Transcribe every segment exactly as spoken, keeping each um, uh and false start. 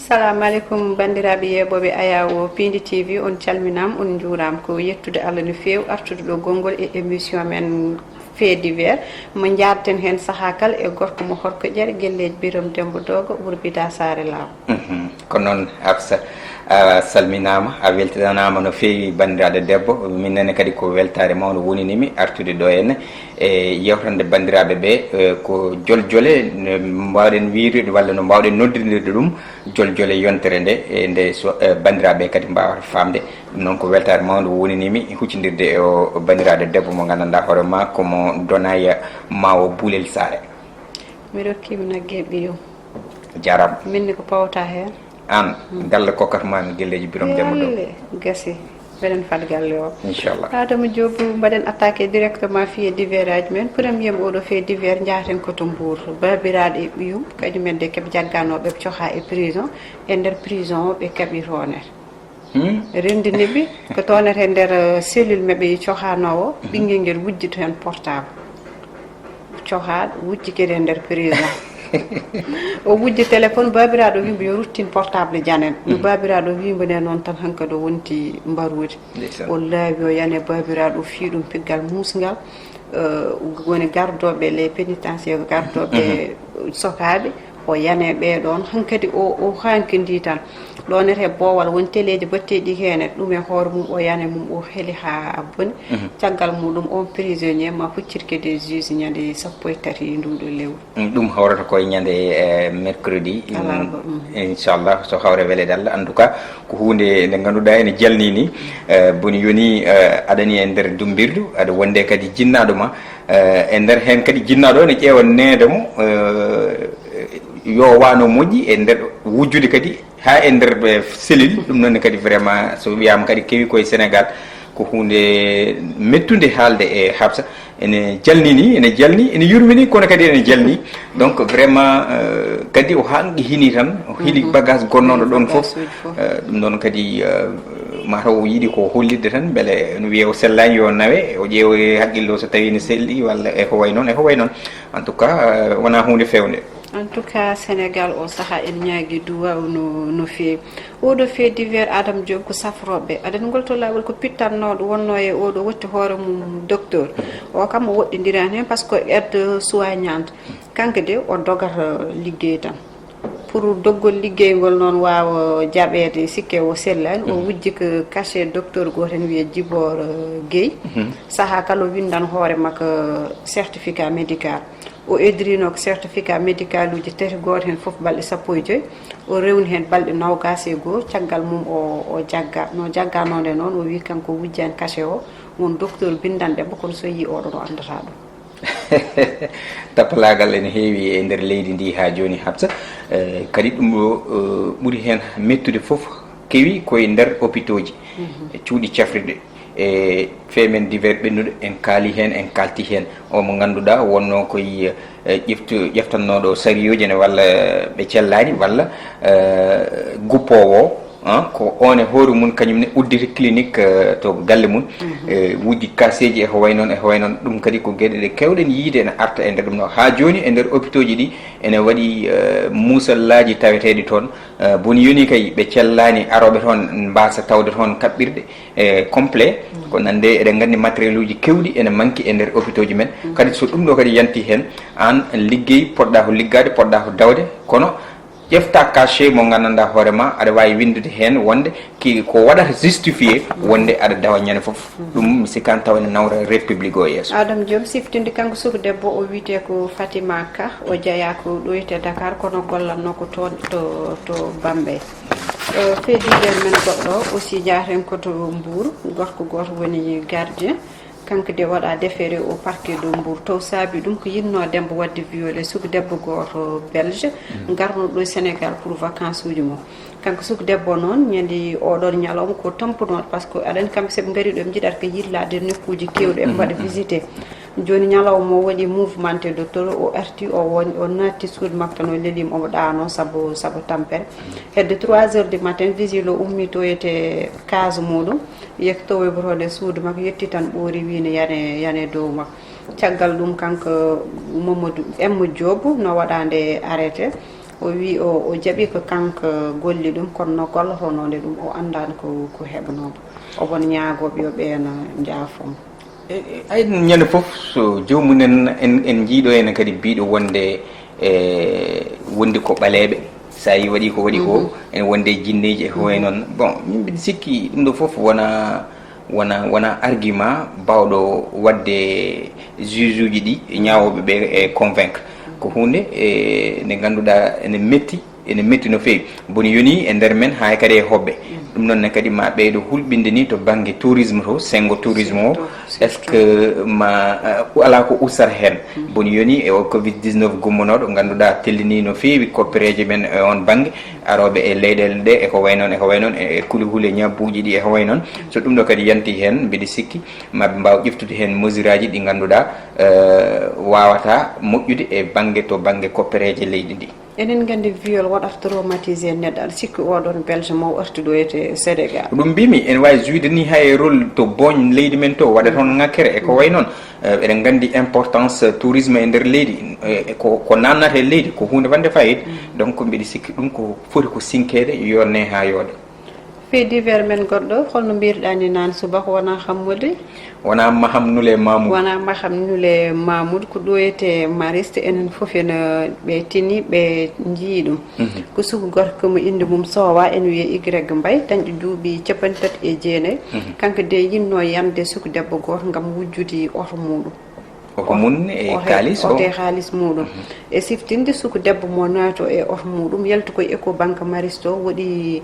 Salamu aleykum, banndiraaɓe yeeɓooɓe Ayawo Piindi T V, on calminaama, on njuuraama. Ko yettude Allah no feewi artude ɗo gonngol e émission men Fait divers, mo njaarten heen sahaa kala e gorko mo Horkoƴere, Gelleeji Birom Demmba Doogo, wuro Bida Saare Laaw. Mhm. Ko noon, Hafsa, a salminaama, a weltanaama no feewi, banndiraaɗo debbo. Min nene kadi ko weltaare mawnde wonini mi artude ɗo henne e yeewtande banndiraaɓe ɓe, eh, ko joljole, no mbaawɗen wiyrude walla no mbaawɗen noddirde ɗum, joljole yontere nde, e nde so, eh, banndiraaɓe kadi mbaawata faamde. Ɗum noon ko weltaare mawnde wonini mi huccindirde e o banndiraaɗo debbo mo nganndanɗaa hoore maa ko mo Donaya Maawo Bulel Saare. Mi rokkiima nagge ɓiyum. Jaaraama. Min ne ko pawta heen? Aan, galle kokkata maa mi Gelleeji Birom Demmba Doogo. Galle, gasi. Mbeɗen fad galle o. Inchallah. Adama Diop, mbaɗen attaqué directement fait divers aji men. Premier mo oɗo fait divers, njaaten ko to Mbour. Baabiraaɗo e ɓiyum, kañum en de keɓe jagganoo ɓe coha e prison. E nder prison o, ɓe kaɓi toon. Hmm? Renndini ɓe, ko toon e nder, eh, cellule maɓɓe cohanoo o, ɓinngel ngel wujji to heen portable. Cohaaɗo wujji kadi e nder prison. O wujji téléphone, baabiraaɗo wii mbo yo ruttin portable janen. No baabiraaɗo wii mbo nde noon tan hankadi o wonti mbarude. Ndeysaan. O laawi o yane baabiraaɗo o fii ɗum piggal muusngal. Eh, woni gardooɓe les pénitenciers, gardooɓe sokaaɓe. O yane ɓee ɗoon. Hankadi o, o hankidi tan. Ɗoon e boowal won teleeji batteeɗi heen, ɗum e hoore mum o yane mum o heli haa boni. Caggal muɗum on prisonnier ma huccirke de juge ñande sappo e tati nduɗo lewru. Mm, ɗum hawrata koye ñande, eh, mercredi. Alarba, mm. Inchallah, so hawre weleede Allah. En tout cas, ko huunde nde ngannduɗaa ene jalni ni. Eh, boni yoni, eh, aɗani e nder dumbirdu, aɗa wonde kadi jinnaaɗo ma. Eh, e nder heen kadi jinnaaɗo ene ƴeewa neede mo, eh, yo wano moƴƴi e nder wujjude kadi haa e nder, eh, cellule. Ɗum noon ne kadi vraiment so wiyaama kadi kewi koye Sénégal, ko huunde mettunde haalde e Hafsa. Ene jalni ni, ene jalni, ene yurmini, kono kadi ene jalni. Donc vraiment, euh, kadi o hanqi hini tan, o heli bagage gonnooɗo ɗon fof. Bagage uji fof. Euh, ɗum noon kadi, euh, mataw o yiɗi ko hollitde tan, mbele no wiyee o sellaani yo nawe, o ƴeewa haqqille o so tawii ne selli walla e ko wayi noon, e ko wayi noon. En tout cas, euh, wonaa huunde feewnde. En tout cas, Sénégal o sahaa en ñaagi duwaaw no, no feewi. Oɗo fait divers Adam Diop ko safrooɓe. Aɗa anndi ngol to laawol ko pittannooɗo wonnoo e oɗo wotti hoore mum docteur. O kam o woɗɗindiraani heen par ce que aide soignante. Kanko de o dogata liggey tan. Pour doggol liggey ngol noon waawa jaɓeede sikke o sellaani, o wujji ko cachet docteur gooto heen wiyee Djibor, euh, Guèye. Sahaa kala o winndan hoore makko certificat médical. O edirino ko certificat médical uji tati, gooto heen fof balɗe sappo e joy. O rewni heen balɗe noogaas e goo, caggal mum o, o jagga. No jagganoo nde noon, o wii kanko o wujjaani cachet o, won docteur binndanɗe mo, kono so yii oɗo no anndata ɗum. Tappalaagal ene heewi e nder leydi ndi haa jooni, Hafsa. Eh, kadi ɗum ɗo, eh, ɓuri heen mettude fof kewi koye nder hôpitaux ji, e cuuɗi cafrirɗi. E fait men divers ɓennuɗo, en kaali heen, en kaalti heen. O mo ngannduɗaa wonnoo koye, eh, ƴeftu-, ƴeftannooɗo sariyuuji ne, walla ɓe cellaani, walla, eh, guppoowo o, ah, ko on e hoore mum kañum ne udditi clinique, eh, to galle mum. Eh, wujji kaaseeji e ko wayi noon, e ko wayi noon. Ɗum kadi ko geɗe ɗe keewɗen yiyde ene arta e nder ɗum ɗo. Haa jooni e nder hôpitaux ji ɗi ene waɗi, eh, muusallaaji taweteeɗi toon. Eh, boni yoni kay ɓe cellaani arooɓe toon mbaasa tawde toon kaɓɓirɗe, eh, complet. Ko nande eɗen nganndi matériel uji keewɗi ene manki e nder hôpitaux ji men. Kadi so ɗum ɗo kadi yanti heen, aan liggey poɗɗa ko liggaade, poɗɗa ko dawde, kono ƴefta cachet mo nganndanɗaa hoore ma, aɗa waawi winndude heen wonde ki ko waɗata justifié wonde aɗa dawa ñande fof. Ɗum mi sikkaani taw ene nawra république o yeeso. Adam Diop siftinde kanko suka debbo o wiyetee ko Fatima Ka, o jeyaa ko ɗo e Dakar, kono gollatnoo ko toon to, to Bambey. Eh, fait divers men goɗɗo aussi jaaten ko to Mbour, gorko gooto woni gardien. Kanko de waɗa déféré au parquet de Mbour. Taw saabi ɗum ko yiɗnoo Demmba waɗde violé suka debbo gooto belge, ngarno ɗo Sénégal pour vacances uji mum. Kanko suka debbo noon, ñande oɗon ñalawma ko tampunooɗo, par ce que aɗa anndi kamɓe so ɓe ngari ɗo, ɓe njiɗata ko yillaade nokkuuji keewɗi, eɓe mbaɗa visité. Jooni ñalawma o waɗi mouvementé de tôle, o arti, o woni, o naatti suudu makko tan, o leliima, omo ɗaanoo sabu, sabu tampere. Hedde trois heures du matin, vigile o ummii to e case muɗum. Yektowo e botode suudu makko, yetti tan ɓoori, wii ne yane, yane dow makko. Caggal ɗum, kanko Mamadou M Diop no waɗaande arrêté. O wi o, o jaɓi ko kanko golli ɗum, kono no gollotonoo nde ɗum, o anndaani ko, ko heɓanoo. Omo ñaagoo ɓe yo ɓeen njaafo mo. E, e, ay, ñande fof, so joomum en, en, en njiiɗo heen kadi biiɗo wonde, e, wondi ko ɓaleeɓe. So a yi waɗi ko waɗi ko, mhm, ene wonde jinneeji e ko wayi, mhm, noon. Bon, min mbiɗa sikki ɗum ɗo fof wona, wona, wona argument baawɗo waɗde juge uji ɗi, ñaawooɓe ɓe e convaincre. Ko huunde, e, nde ngannduɗaa ene metti, ene metti no feewi. Boni yoni e nder men, haa kadi e hoɓɓe. Ɗum noon ne kadi ma ɓeydo hulɓinde ni to bannge tourisme to, senngo tourisme o. Surtout, est-ce que ma, eh, alaa ko ustata heen? Mm. Boni yoni e o covid dix-neuf gummonooɗo, ngannduɗaa tellini no feewi koppereeje men e on bannge, arooɓe e leyɗeele ɗe e ko way noon, e ko way noon, e, e kulihuli, e ñabbuuji ɗi e ko way noon. So ɗum ɗo kadi yanti heen, mbiɗa sikki ma ɓe mbaaw ƴeftude heen mesure aji ɗi ngannduɗaa, eh, waawata moƴƴude e bannge to bannge koppereeje leydi ndi. Enen nganndi viol waɗata traumatisé neɗɗo, aɗa sikki oɗon Belge mo arti ɗo e Sénégal? Ko ɗum mbimi, ene waawi jouide ni hay rôle to booñ leydi men to, waɗa toon ŋakkere e ko way noon. Eh, eɗen nganndi importance tourisme e nder leydi, eh, ko, ko naatnata e leydi, ko huunde wonde fayida. Mm. Donc, mbiɗa sikki ɗum ko foti ko sinkeede, yonne haa yooɗa. Fait divers men goɗɗo, holno mbirɗaa ni naan subaka, wonaa Hammudi? Wonaa Maham Nule Mamoud. Wonaa Maham Nule Mamoud, ko ɗo etee Mariste, enen fof ene ɓe tini, ɓe njii ɗum. Mhm. Ko suku gorko mo innde mum Sowa, ene wiyee Y Mbaye, dañɗo duuɓi cappanɗe tati e jeenayi. Mhm. Kanko de yinnoo yande suku debbo gooto ngam wujjude oto muuɗum. Oto mum e oto, kaalis o? Oto e kaalis muuɗum. Mhm. E siftinde suku debbo mo naato e oto muuɗum, yalti koye Ecobank Mariste o, waɗi,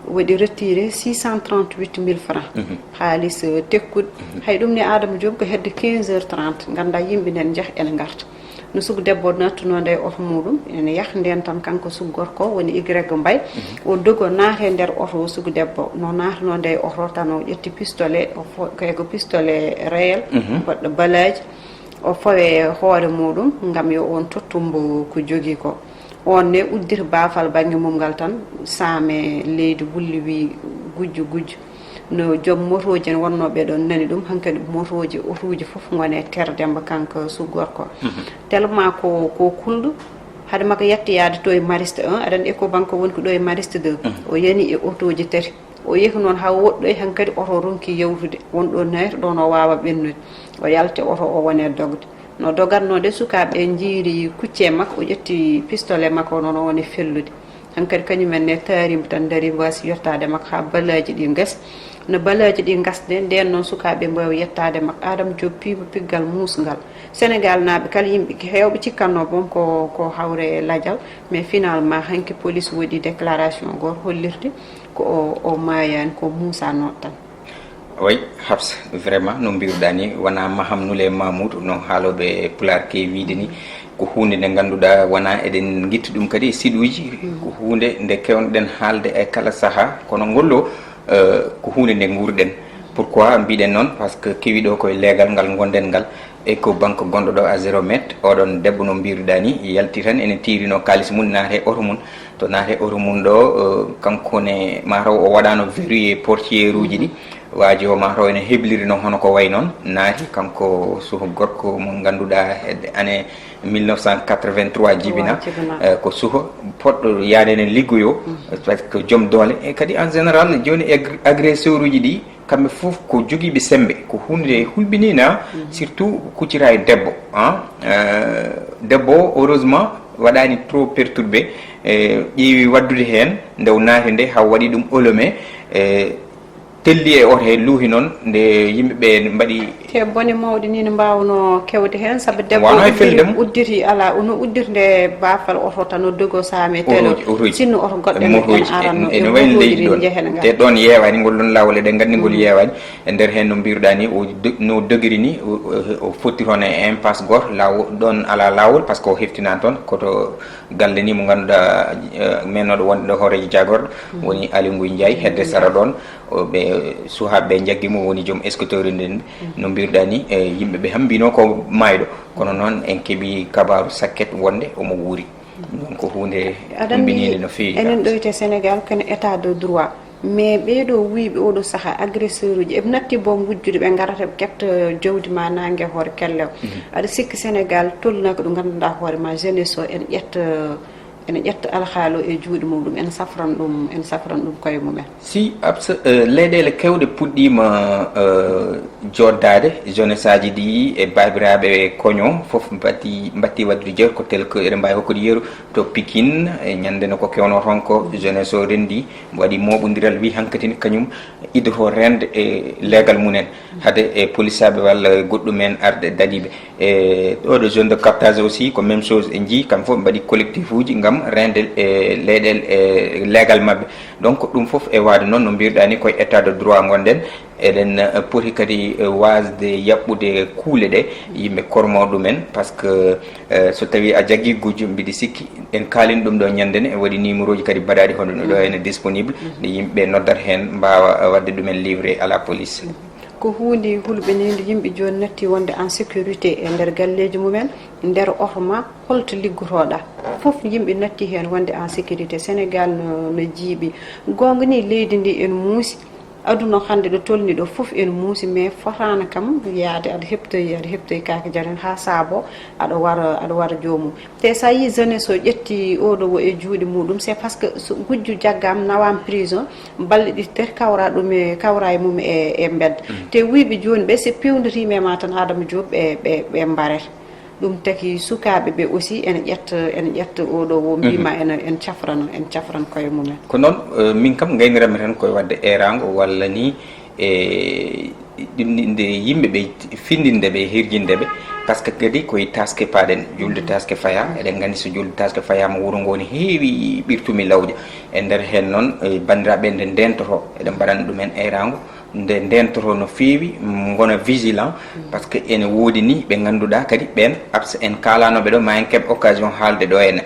waɗi retiré six cent trente-huit mille francs. Mhm. Kaalis, eh, tekkuɗo. Mhm. Hay ɗum ne Adama Diop ko hedde quinze heures trente, nganndaa yimɓe nen njah ene ngarta. No suku debbo nattunoo nde e oto muuɗum, ene yah ndeen tan kanko suku gorko woni Y Mbaye. Mhm. O dogo naata e nder oto o suku debbo. No naatunoo nde e oto tan o ƴetti pistolet, o fo-, ko, ko pistolet réel, mhm, goɗɗo balaaji. O fawe hoore muuɗum ngam yo oon tottu mbo ko jogii ko. Oon ne udditi baafal bannge mum ngal tan, saame leydi wulli wi gujju gujju. No joom motooji en wonnoo ɓe ɗoon nani ɗum, hankadi motooji, otuuji fof ngone terde mbo kanko suku gorko. Mhm. Tellement ko, ko kulɗo, hade makko yettoyaade to e Mariste un, aɗa anndi Ecobank woni ko ɗo e Mariste deux. Mhm. O yani e otooji tati. O yehi noon haa woɗɗoyi, hankadi oto ronki yawtude. Won ɗo naati ɗoon o waawa ɓennude. O yalti oto o wone dogde. No dogatnoo de, sukaaɓe njiiri kucce makko, o ƴetti pistolet makko noon o woni fellude. Hankadi kañum en ne taariima tan, ndariima waasi yettaade makko haa balaaji ɗi ngasi. No balaaji ɗi ngasde, ndeen noon sukaaɓe mbaawi yettaade makko. Adama Diop piiba piggal muusngal. Sénégal naaɓe kala yimɓe heewɓe cikkannoo boom ko, ko hawre lajal, mais finalement hanki police waɗi déclaration gooto hollirde ko o, o maayaani, ko muusanoo tan. Oui, Habs, vraiment, no mbiruɗaa ni, wonaa Maham Nule Mamoudou, no haalooɓe Pulaar keewi wiyde ni, ko huunde nde ngannduɗaa wonaa eɗen ngitti ɗum kadi e siɗuuji, mm, ko huunde nde keewnoɗen haalde e kala sahaa, kono ngol ɗo, eh, ko huunde nde nguurɗen. Pourquoi mbiɗen noon? Parce que kewi ɗo koye leegal ngal ngonɗen ngal, Ecobank gonɗo ɗo à zéro mètre, oɗon debbo no mbiruɗaa ni, yalti tan ene tiirino kaalis mum, naate oto mum. To naate oto mum ɗo, eh, kanko ne, mataw o waɗano verrouillé portière uji ɗi. Mhm. Waaji o mataw ene hebliri noon hono ko way noon. Naati kanko suka gorko mo ngannduɗaa hedde année mille neuf cent quatre-vingt-trois jibina. Waaw, jibina. Eh, ko suka poɗɗo yaade ene liggoyo, mhm, parce que joom doole. E kadi en général jooni ag-, agresseur uji ɗi, kamɓe fof ko jogiiɓe semmbe, ko huunde hulɓiniina, mhm, surtout kuccita e debbo, ah. Eh, debbo o, heureusement, waɗaani trop perturbé, eh, ƴeewi waɗdude heen, nde o naati nde, haa waɗi ɗum olomé, eh, telli e oto he, luuhi noon, nde yimɓe ɓe mbaɗi. Te bone mawɗe ni no mbaawno kewde heen, sabu debbo wano e uddiri, feldem, uddiri, ala, ono uddiri nde baafal oto tan, o dogo saame tele. Otoji, otoji. Sinno oto goɗɗo en, en aranno, ene wayi leydi ɗon. Te ɗon yeewaani, ngol ɗon laawol, eɗen nganndi ngol, mhm, yeewaani. E nder heen no mbiruɗaa ni, o do-, no dogiri ni, o, o, o fotti toon e impasse gooto, laawo-, ɗon alaa laawol, par ce que o heftinaani toon, koto galle ni mo ngannduɗaa, eh, mennooɗo wonde ɗo hooreejo jaagorɗo, mhm, woni Aly Ngouille Ndiaye, hedde sara ɗon, o ɓe, suhaaɓe ɓe njaggi mo, woni joom escotori nden. Mhm. No mbiruɗaa ni, eh, yimɓe ɓe ham mbino ko maayɗo, kono noon en keɓi kabaaru sakket wonde omo wuuri. Mhm. Donc ko huunde humbiniinde no feewi. Enen ɗo wiyetee Sénégal kono état de droit. Mais ɓee ɗo wuyɓe oo ɗoo sahaa, agresseur uji, eɓe natti boom wujjude, ɓe ngarata, ɓe ketta jawdi ma naange hoore kellew. Mhm. Aɗa sikki Sénégal tolnaaka ɗo ngannduɗaa hoore ma, jeunesse o, en ƴetta ene ƴetta alhaali o e juuɗe muɗum, ene safran ɗum, ene safran ɗum koye mumen. Si absa, eh, leyɗeele kewɗe puɗɗiima eh, joddaade, jeunesse aji ɗi e baabiraaɓe e koño fof mbatti mbatti waɗde jeer ko tel que eɗen mbaawi hokkude yeru to Pikine e ñande no ko kewno toon ko jeunesse o renndi waɗi mooɓondiral wi hankadi kañum idoro rende e leegal mumen hade e polisaaɓe walla goɗɗum en arde daɗiiɓe. E ɗo ɗo zone de captage aussi ko même chose, en njii kam fof ɓe mbaɗi collectif uji ngam rende e leyɗel e leegal maɓɓe. Donc ɗum fof e waade noon no mbirɗa ni koye état de droit ngonɗen. Eɗen poti kadi waasde yaɓɓude kuule ɗe yimɓe kormo ɗumen, par ce que so tawi a jaggi gujjo, mbiɗi sikki en kaalin ɗum ɗo ñande ne, e waɗi numéro ji kadi baɗaɗi hono ɗo ene disponible nde yimɓe noddata heen mbaawa waɗde ɗumen livré à la police. Ko huunde hulɓiniinde, yimɓe jooni natti wonde en sécurité e nder galleeji mumen, nder oto ma, holto liggotoɗa. Fof yimɓe natti heen wonde en sécurité. Sénégal no, no jiiɓi. Goonga ni, leydi ndi en muusi. Aduna hannde ɗo tolni ɗo fof en muusi, mais fotaano kam yaade aɗa heɓtoyi, aɗa heɓtoyi kaake jaren haa saabo aɗa wara, aɗa wara joomum. Te so a yii jeunesse o ƴetti oɗo wo e juuɗe muɗum, c'est parce que so gujjo jaggaama, nawaama prison, balɗe ɗiɗi tati kawra ɗum e, kawra e mum e, e mbedda. Te wuyɓe jooni ɓe, so pewndotiima e ma tan, Adama Diop, ɓe, ɓe, ɓe mbarete. Ɗum taki sukaaɓe ɓe aussi ene ƴetta, ene ƴetta oɗo wo mbima ene, en cafrano, en cafran koye mumen. Ko noon, eh, min kam ngayniranmi tan koye waɗde eeraango walla ni e ɗum ni nde yimɓe ɓe findinde ɓe, hirjinde ɓe, par ce que kadi koye taske paɗen, julde taske faya, eɗen nganndi so julde taske fayama wuro ngo ne heewi ɓirtumi lawƴa. E nder heen noon, eh, banndiraaɓe nde ndentoto, eɗen mbaɗana ɗumen eeraango, nde ndentoto no feewi, ngona vigilant, par ce que ene woodi ni ɓe ngannduɗaa kadi ɓeen, absa en kaalanoɓe ɗo, ma en keɓ occasion haalde ɗo henne.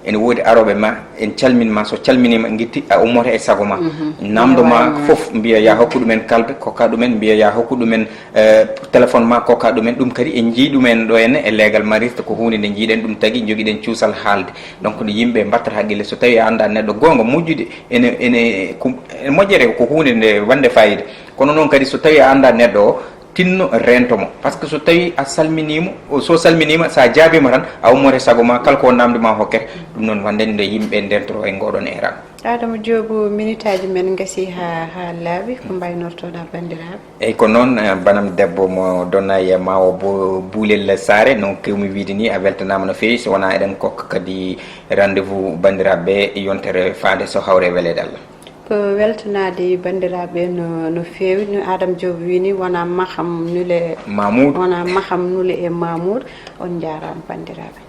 Ene woodi arooɓe ma, en calmin ma, so calminiima ngitti a ummoto e sago ma. Namdo ma fof mbiya ya hokku ɗumen kalbe, kokka ɗumen, mbiya ya hokku ɗumen eh, téléphone ma, kokka ɗumen. Ɗum kadi en njii ɗumen ɗo henne e leegal mariste, ko huunde nde njiiɗen, ɗum tagi njogiɗen cuusal haalde. Donc no yimɓe mbattata haqqille, so tawi a annda neɗɗo goonga moƴƴude ene, ene, ko, ene moƴƴere ko huunde nde wande fayida. Kono noon kadi so tawi a annda neɗɗo o, tinno rento mo, par ce que so tawi a salminimo, o- so salminima, sa jaabima tan a ummoto e sago ma, kala ko namdi ma hokkete. Ɗum noon wande nde yimɓe ndentoro e ngoɗon eran. Adama Diop, minitaji men gasi ha, ha laaɓi, ko mbaynortoɗa banndiraaɓe? Eyyi, ko noon, eh, banam debbo mo donna e ma o Bo- Boulel Sare, no kewmi wiide ni, a weltanama no feewi. So wona eɗen kokka kadi rendez-vous banndiraaɓe yontere faande, so hawre e weleede Allah. Ko weltanaade banndiraaɓe no, no feewi. No Adama Diop wii ni, wona Maham Nule, Mamoudou. Wona Maham Nule e Mamoudou. On njaaraama banndiraaɓe.